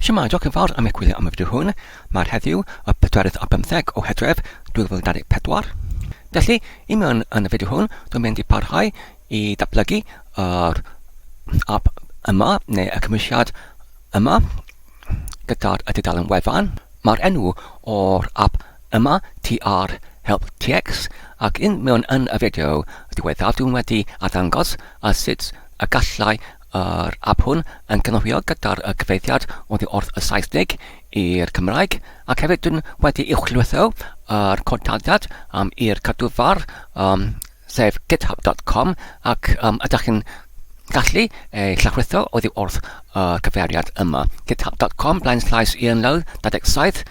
Shwmae, diolch yn fawr am eich gwylio am y fideo hwn. Mae'r heddiw, y pedwerydd ar bymtheg o Hydref 2024. Felly, i mewn yn y fideo hwn, dwi'n mynd i parhau i datblygu yr app yma, neu y cymwysiad yma, gyda'r tudalen wefan. Mae'r enw o'r app yma, TR Help TX, ac un mewn yn y fideo diweddaf dwi'n wedi arddangos a sut y gallai yr ap hwn yn cynorthwyo gyda'r cyfieithiad oddi wrth y Saesneg i'r Cymraeg, ac hefyd dwi'n wedi uwchlwytho yr cod tarddiad um, i'r cadwfar, um, sef github.com, ac um, ydych chi'n gallu ei llawrlwytho oddi wrth y cyfeiriad yma, github.com blaen slaes ianlow 27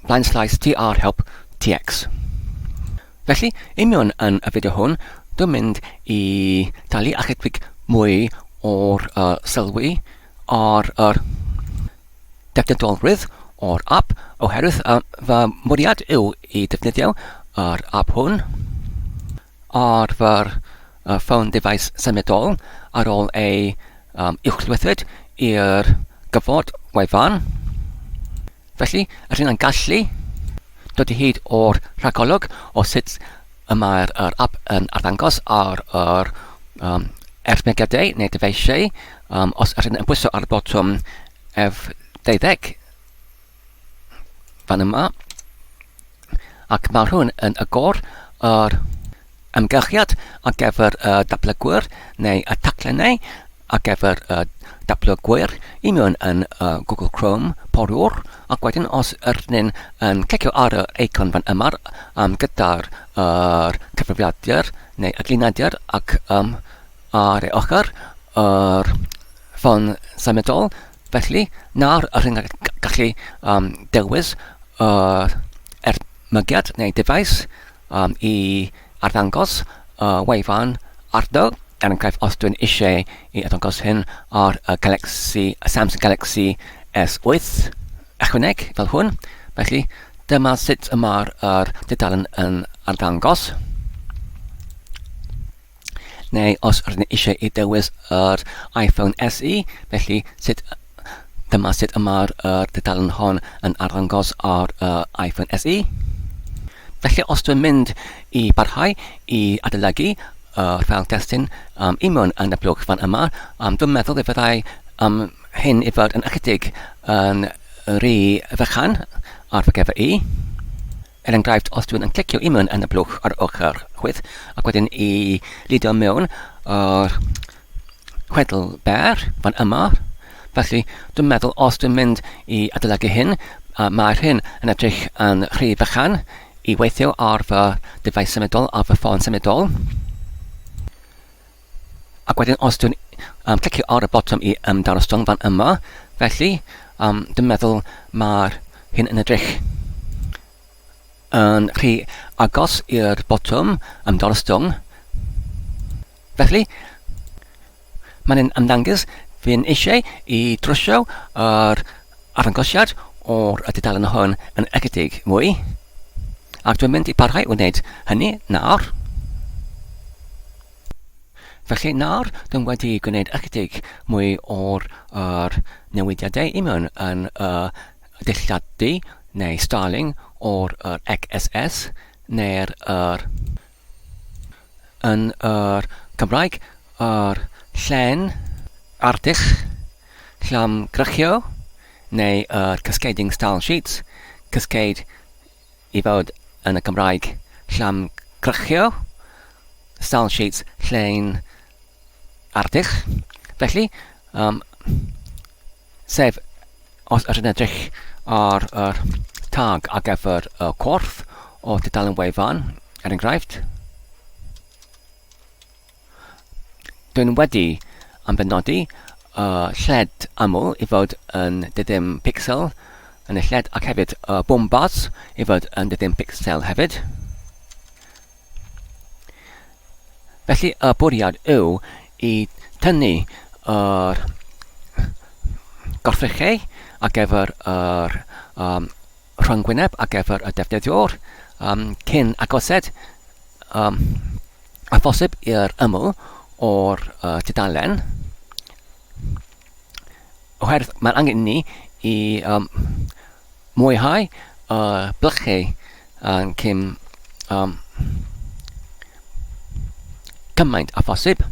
blaen slaes trhelp tx. Felly, i mewn yn y fideo hwn, dwi'n mynd i dalu ychydig mwy o'r uh, sylwi ar yr defnyddiolrwydd o'r app, oherwydd uh, fy mwriad yw i defnyddio yr app hwn ar fy uh, ffôn device symudol ar ôl ei um, uwchlwythwyd i'r gyfod wefan. Felly, rydyn yn gallu dod i hyd o'r rhagolwg o sut y mae'r yr app yn arddangos ar yr um, erthmygiadau neu dyfeisiau. Um, os ydyn yn pwyso ar y botwm F12 fan yma, ac mae hwn yn agor yr ymgyrchiad ar gyfer y datblygwyr neu y taclennau ar gyfer y datblygwyr i mewn yn y Google Chrome porwr ac wedyn os ydyn ni'n yn clicio ar yr eicon fan yma um, gyda'r yr cyfrifiadur neu y glinadur ac um, ar ei ochr yr ffon symudol felly nawr ydyn ni'n gallu um, dewis yr ermygiad neu device um, i arddangos y wefan arno. Er enghraifft, os dwi'n eisiau i arddangos hyn ar y Galaxy, y Samsung Galaxy S8 ychwaneg fel hwn. Felly, dyma sut y mae'r er dudalen yn arddangos. Neu os rydyn ni eisiau i dewis yr iPhone SE, felly sut, dyma sut y mae'r er dudalen hon yn arddangos ar y iPhone SE. Felly os dwi'n mynd i barhau i adolygu yr ffeil testun um, i mewn yn y blwch fan yma, um, dwi'n meddwl y fyddai um, hyn i fod yn ychydig yn rhy fychan ar fy gyfer i. Er enghraifft, os dwi'n yn clicio i mewn yn y blwch ar ochr chwith ac wedyn i lido mewn yr chwedl ber fan yma, felly dwi'n meddwl os dwi'n mynd i adolygu hyn, uh, mae'r hyn yn edrych yn rhy fychan i weithio ar fy dyfais symudol, ar fy ffôn symudol. Ac wedyn os dwi'n um, clicio ar y botwm i ymdarostwng fan yma, felly um, dwi'n meddwl mae'r hyn yn edrych yn rhy agos i'r botwm ymdarostwng. Felly, mae'n ymddangos fi'n eisiau i drwsio yr arddangosiad o'r dudalen hwn yn ychydig mwy. Ac dwi'n mynd i parhau wneud hynny nawr. Felly nawr dwi'n wedi gwneud ychydig mwy o'r yr newidiadau i mewn yn y dilladu neu styling o'r yr XSS neu'r yr yn yr Cymraeg yr llen ardull llam grychio neu yr cascading style sheets cascade i fod yn y Gymraeg llam grychio, style sheets lle'n ardull. Felly, um, sef os ydyn edrych ar yr tag ar gyfer y corff o tudalen wefan, er enghraifft, Dwi'n wedi am benodi y lled aml i fod yn diddim pixel yn y lled ac hefyd y bwmpas i fod yn diddim pixel hefyd. Felly y bwriad yw i tynnu yr gorthrychau ar gyfer yr um, rhyngwyneb ar gyfer y defnyddiwr um, cyn agosed um, a phosib i'r ymyl o'r uh, tudalen. Oherwydd mae'n angen ni i um, mwyhau y blychau yn cyn um, cymaint a phosib.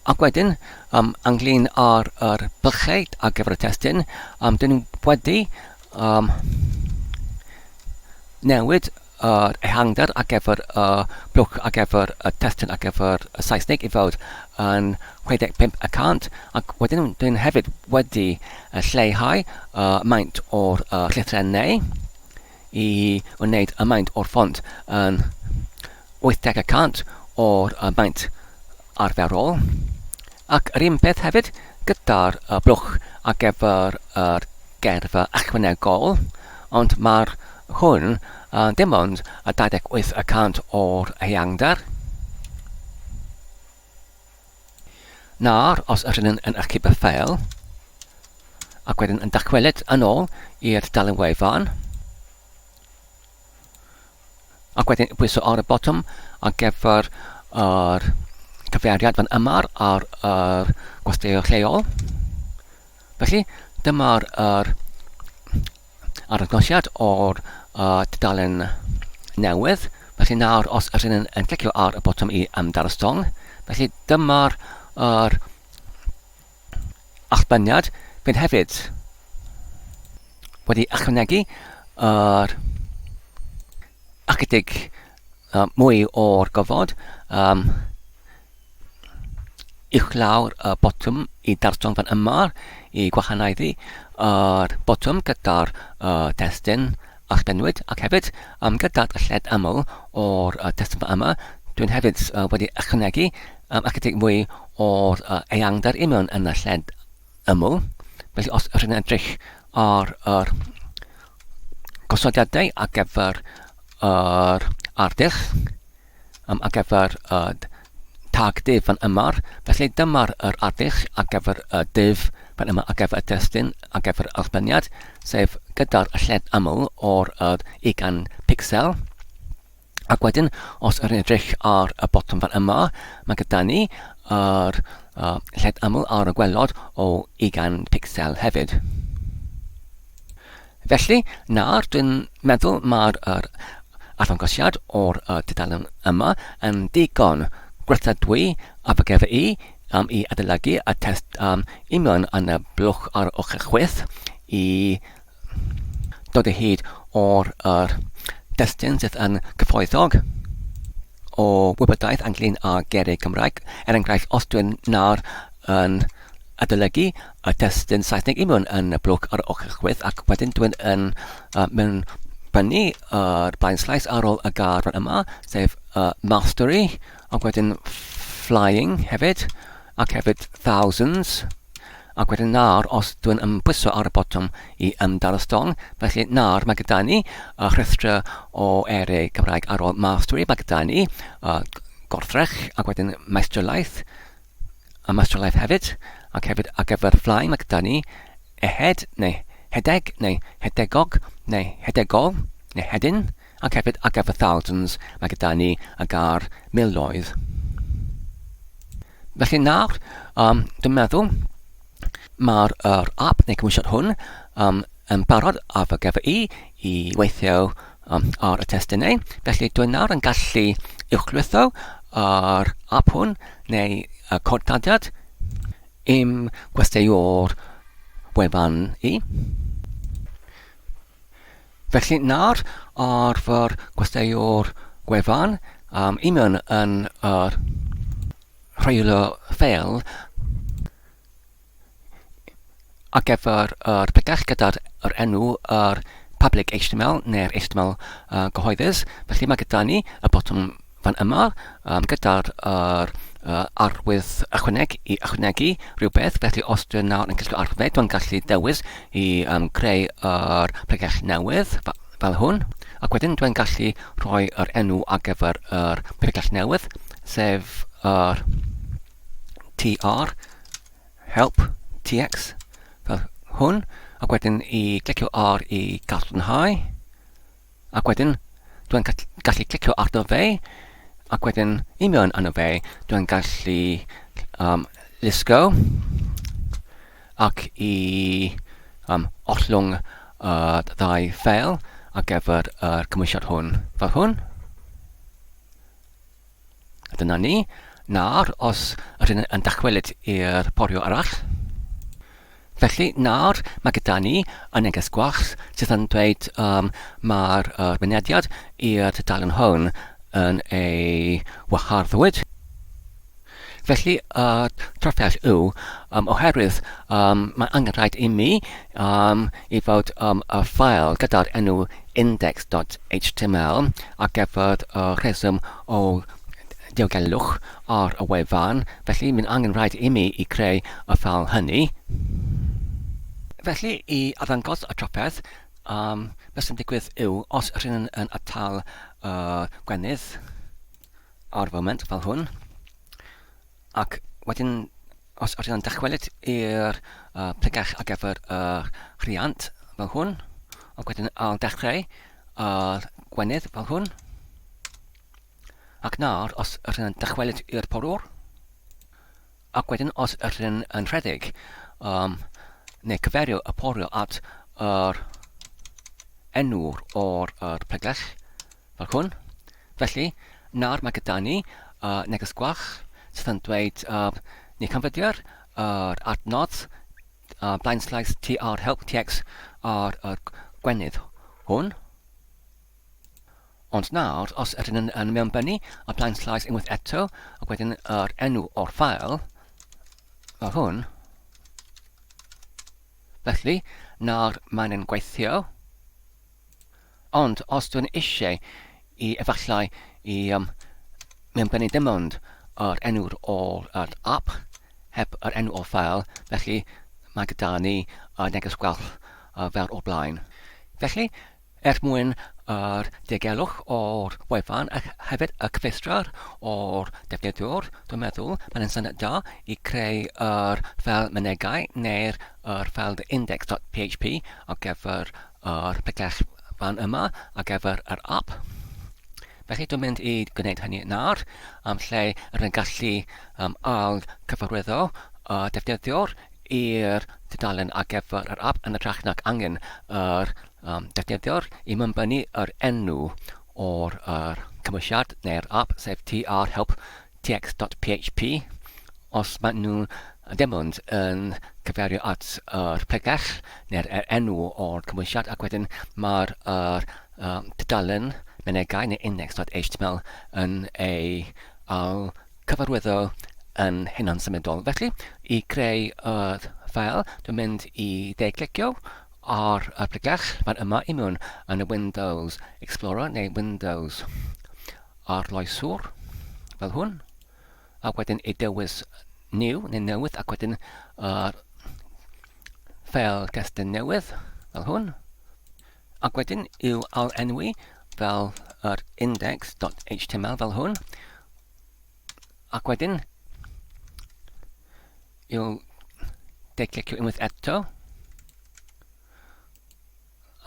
Ac wedyn, um, ynglyn â'r yr blychau ar gyfer y testun, um, dyn nhw wedi um, newid yr ehangder ar gyfer y blwch ar gyfer y testun ar gyfer y Saesneg i fod yn 65 y cant, ac wedyn dyn hefyd wedi lleihau y maint o'r llythrennau i wneud y maint o'r ffont yn 80 y cant o'r maint arferol. Ac yr un peth hefyd gyda'r blwch ar gyfer yr gerdd ychwanegol, ond mae'r hwn dim ond 28 y cant o'r eangder. Nawr, os ydyn yn achub y ffeil, ac wedyn yn dychwelyd yn ôl i'r dalen wefan, Ac wedyn pwyso ar y botwm ar gyfer yr cyfeiriad fan yma ar yr gwesteiwr lleol. Felly, dyma'r yr arddangosiad o'r uh, tudalen newydd. Felly nawr, os ydyn yn, yn clicio ar y botwm i ymdarostong, felly dyma'r yr allbyniad fydd hefyd wedi ychwanegu yr ychydig uh, mwy o'r gofod um, uwchlaw'r y botwm i darllen fan yma i gwahanaethu yr botwm gyda'r uh, testun allbennwyd ac hefyd um, gyda'r lled aml o'r uh, testun fan yma dwi'n hefyd uh, wedi ychwanegu um, ychydig mwy o'r uh, eangder i mewn yn y lled ymyl. Felly os ydych chi'n edrych ar yr gosodiadau ar gyfer yr arddull, um, ar gyfer y tag div fan yma, felly dyma'r yr arddull ar gyfer y div fan yma ar gyfer y testun, ar gyfer yr allbyniad, sef gyda'r lled ymyl o'r yr 20 pixel. Ac wedyn, os yr edrych ar y botwm fan yma, mae gyda ni yr uh, lled aml ar y gwelod o 20 pixel hefyd. Felly, nawr dwi'n meddwl mae'r er, arddangosiad o'r uh, tudalen yma yn digon gwerthadwy a fy gyfer i um, i adolygu y test um, union yn y blwch ar ochr chwith i dod o hyd o'r yr destun sydd yn cyfoethog o wybodaeth ynglyn â geiriau Cymraeg. Er enghraifft, os dwi'n nawr yn adolygu y testun Saesneg i mewn yn y blwch ar ochr chwith ac wedyn dwi'n yn uh, mewn fyny yr blaen slaes ar ôl y gair fan yma, sef uh, mastery, ac wedyn flying hefyd, ac hefyd thousands. Ac wedyn nawr, os dwi'n ymbwyso ar y botwm i ymdarostong, felly nawr mae gyda ni y rhestr o eiriau Cymraeg ar ôl mastery, mae gyda ni uh, gorthrech ac wedyn maestrolaeth, a maestrolaeth hefyd, ac hefyd ar gyfer fly mae gyda ni ehed neu hedeg neu hedegog neu hedegol neu hedyn, ac hefyd ar gyfer thousands mae gyda ni y gair miloedd. Felly nawr, um, dwi'n meddwl, mae'r er app neu cymwysiad hwn um, yn barod ar fy gyfer i i weithio um, ar y testunau. Felly dwi'n nawr yn gallu uwchlwytho yr app hwn neu y cod tadiad i'm gwesteiwr wefan i. Felly nawr ar fy gwesteiwr gwefan, um, i mewn yn yr rheolo ffeil ar gyfer yr pregell gyda'r yr enw yr public HTML neu'r HTML uh, gyhoeddus. Felly mae gyda ni y botwm fan yma um, gyda'r yr, uh, arwydd ychwaneg i ychwanegu rhywbeth. Felly os dwi'n nawr yn clicio ar fe, dwi'n gallu dewis i um, creu yr pregell newydd fel hwn. Ac wedyn dwi'n gallu rhoi yr enw ar gyfer yr pregell newydd, sef yr tr help tx fel hwn. Ac wedyn i clicio ar i gadarnhau. Ac wedyn, dwi'n gallu clicio arno fe, ac wedyn i mewn arno fe, dwi'n gallu um, lusgo ac i um, ollwng y ddau ffeil ar gyfer yr cymwysiad hwn fel hwn. A dyna ni. Nawr, os ydyn yn dychwelyd i'r porio arall. Felly, nawr mae gyda ni y neges gwall sydd yn dweud um, mae'r uh, mynediad i'r tudalen hwn yn ei waharddwyd. Felly, y trafferth yw, um, oherwydd um, mae angen rhaid i mi um, i fod um, y ffael gyda'r enw index.html ar gyfer y rheswm o diogelwch ar y wefan, felly mae'n angen rhaid i mi i creu y ffael hynny. Felly, i arddangos y trafferth, um, beth sy'n digwydd yw, os rydyn yn atal y gwenith, ar foment fel hwn, ac wedyn os ydyn nhw'n dychwelyd i'r uh, pregell ar gyfer y rhiant fel hwn, ac wedyn ail dechrau yr gwenydd fel hwn, ac nawr os ydyn nhw'n dychwelyd i'r porwr, Ac wedyn os ydyn yn rhedeg um, neu cyferio y porio at yr enw o'r yr pregell fel hwn. Felly, nawr mae gyda ni uh, neges gwach sydd yn dweud uh, ni canfyddir yr adnodd uh, blaenslaes tr help tx ar y gwenydd hwn. Ond nawr, os ydyn yn, yn mewnbynnu y blaenslaes unwaith eto, ac wedyn yr enw o'r ffael, fel hwn, felly, nawr mae'n yn gweithio. Ond os dwi'n eisiau i efallai i um, mewnbynnu dim ond yr enw o'r yr app, heb yr enw o'r ffael, felly mae gyda ni y neges gwell uh, fel o'r blaen. Felly, Er mwyn yr diogelwch o'r wefan ac hefyd y cyfleustra o'r defnyddiwr, dwi'n meddwl mae'n yn syniad da i creu yr ffeil mynegai neu'r yr ffeil index.php ar gyfer yr pregell fan yma ar gyfer yr app. Felly dwi'n mynd i gwneud hynny nawr, am lle rwy'n gallu um, ail cyfarwyddo y defnyddiwr i'r tudalen ar gyfer yr app yn hytrach nag angen yr um, defnyddiwr i mymbynnu yr enw o'r yr cymwysiad neu'r app, sef trhelptx.php. Os maen nhw dim ond yn cyfeirio at yr pregell neu'r enw o'r cymwysiad ac wedyn mae'r yr, um, tudalen mynegai neu index.html yn ei al cyfarwyddo yn hynna'n symudol. Felly, i greu y ffael, dwi'n mynd i dde-clicio ar y pregell fan yma i mewn yn y Windows Explorer neu Windows Arloeswr, fel hwn, a wedyn i dewis New neu Newydd, ac wedyn yr ffeil testun newydd, fel hwn, ac wedyn i'w ail-enwi fel yr index.html fel hwn, Ac wedyn, i'w de-clicio unwaith eto.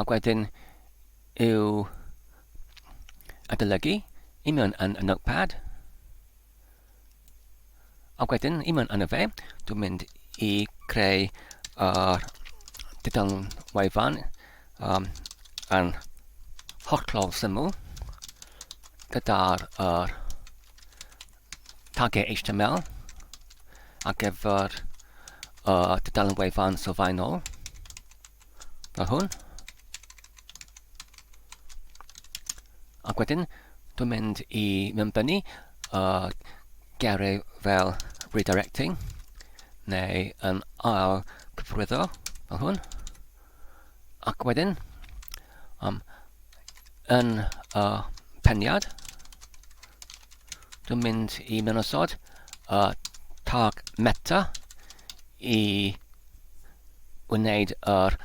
Ac wedyn i'w adolygu i mewn yn y notepad. Ac wedyn i mewn yn y fe, dwi'n mynd i creu yr dudalen wefan um, yn hollol syml gyda'r er, tagau HTML ar gyfer y tudalen wefan sylfaenol fel hwn. Ac wedyn dwi'n mynd i mewnbynnu y geiriau fel redirecting neu yn ail cyffrwyddo fel hwn. Ac wedyn, um, yn y peniad, dwi'n mynd i mewnosod y tag meta i wneud yr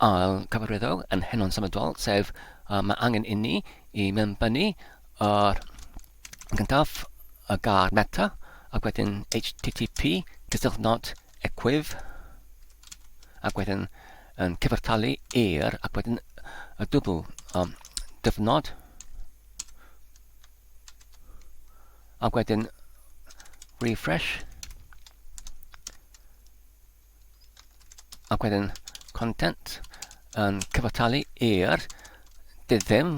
ail cyfarwyddo yn hynod symudol, sef uh, mae angen inni i mewnbynnu yr gyntaf y gair meta ac wedyn http cysylltnod equiv ac wedyn yn cyfartalu i'r ac wedyn y dwbl um, dyfnod ac wedyn refresh. Ac wedyn content yn cyfartalu i'r diddim.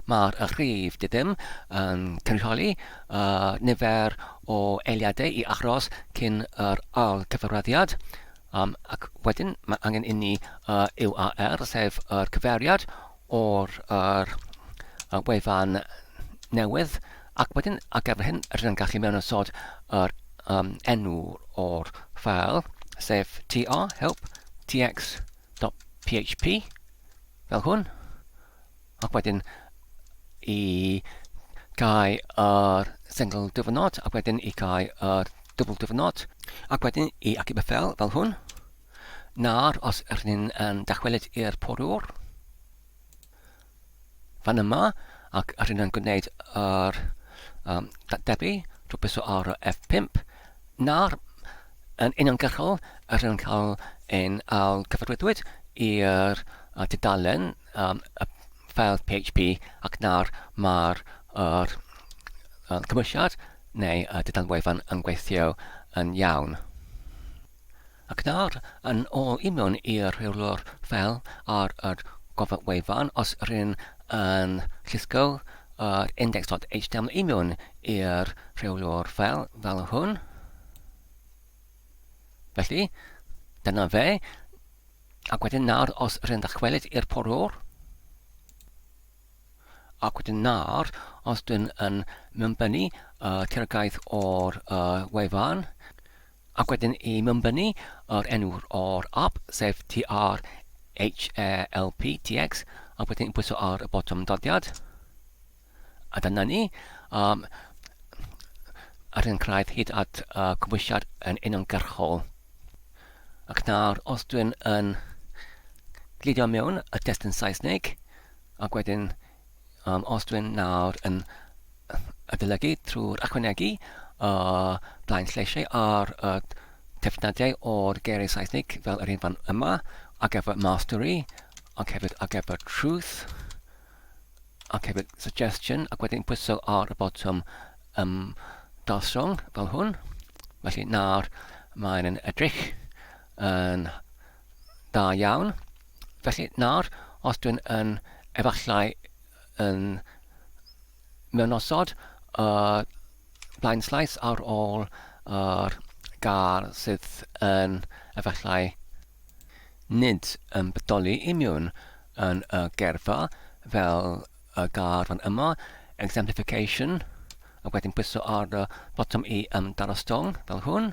Mae'r rhif diddim yn cynrychioli y nifer o eiliadau i aros cyn yr ail cyfareddiad. Um, ac wedyn mae angen inni y URL, sef yr cyfeiriad o'r yr, y wefan newydd. Ac wedyn ar gyfer hyn, rydyn ni'n gallu mewnosod yr um, enw o'r ffael, sef tr help tx.php, fel hwn. Ac wedyn i gau yr single dyfynod, ac wedyn i gau yr double dyfynod, ac wedyn i achub y ffeil fel hwn. Nawr, os ydyn ni'n yn dychwelyd i'r porwr, fan yma, ac rydyn ni'n gwneud yr um, datdebu drwy bwyso ar y F5, nawr, yn uniongyrchol, rydyn ni'n cael ein ail cyfarwyddwyd i'r uh, tudalen um, y ffeil PHP ac nawr mae'r yr, uh, cymwysiad neu y tudalen wefan yn gweithio yn iawn. Ac nawr, yn ôl i mewn i'r rheolwr ffeil ar yr gofod wefan, os rŷn yn llusgo yr index.html i mewn i'r rheolwr ffeil fel hwn. Felly, dyna fe. Ac wedyn nawr, os rŷn dychwelyd i'r porwr, ac wedyn nawr, os dyn yn mewnbynnu y tiriogaeth o'r uh, wefan, Ac wedyn i mewnbynnu yr enw o'r app, sef TRHELPTX, ac wedyn i pwyso ar y botwm dodiad. A dyna ni. Um, ar yn cyrraedd hyd at uh, cymwysiad yn uniongyrchol. Ac nawr, os dwi'n yn glidio mewn y testun Saesneg, ac wedyn um, os dwi'n nawr yn adolygu trwy'r ychwanegu y blaen lleisiau ar y terfynadau o'r geiriau Saesneg fel yr un fan yma ar gyfer mastery ac hefyd ar gyfer truth ac hefyd suggestion ac wedyn pwyso ar y botwm um, dasrong fel hwn. Felly nawr mae'n edrych yn dda iawn. Felly nawr os dwi'n yn efallai yn mewnosod y blaen slaes ar ôl yr gair sydd yn efallai nid yn bodoli imiwn yn y geirfa fel y gair fan yma, exemplification, ac wedyn pwyso ar y botwm i ymddarostwng fel hwn.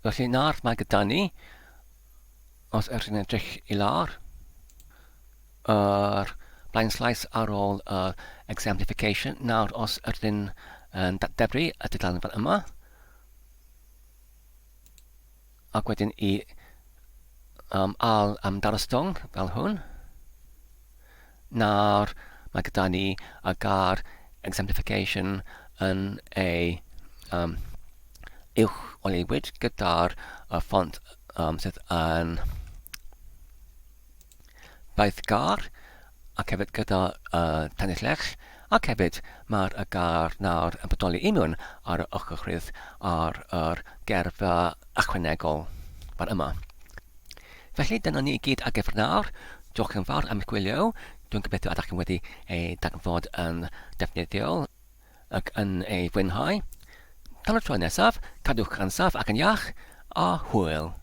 Felly nawr mae gyda ni, os ydych chi'n edrych i lawr, yr blaen slaes ar ôl y exemplification. Nawr os ydyn yn datdebru y dudalen fel yma, ac wedyn i um, al am darostwng fel hwn. Nawr mae gyda ni y gair exemplification yn ei um, uwch oleuwyd gyda'r uh, ffont um, sydd yn beiddgar ac hefyd gyda uh, tanillell ac hefyd mae'r y gair nawr yn bodoli union ar y ochr chwith ar yr gerfa ychwanegol fan yma. Felly dyna ni i gyd ar gyfer nawr. Diolch yn fawr am eich gwylio. Dwi'n gobeithio ydych chi wedi ei darganfod yn defnyddiol ac yn ei fwynhau. Tan y tro nesaf, cadwch yn saff ac yn iach, a hwyl!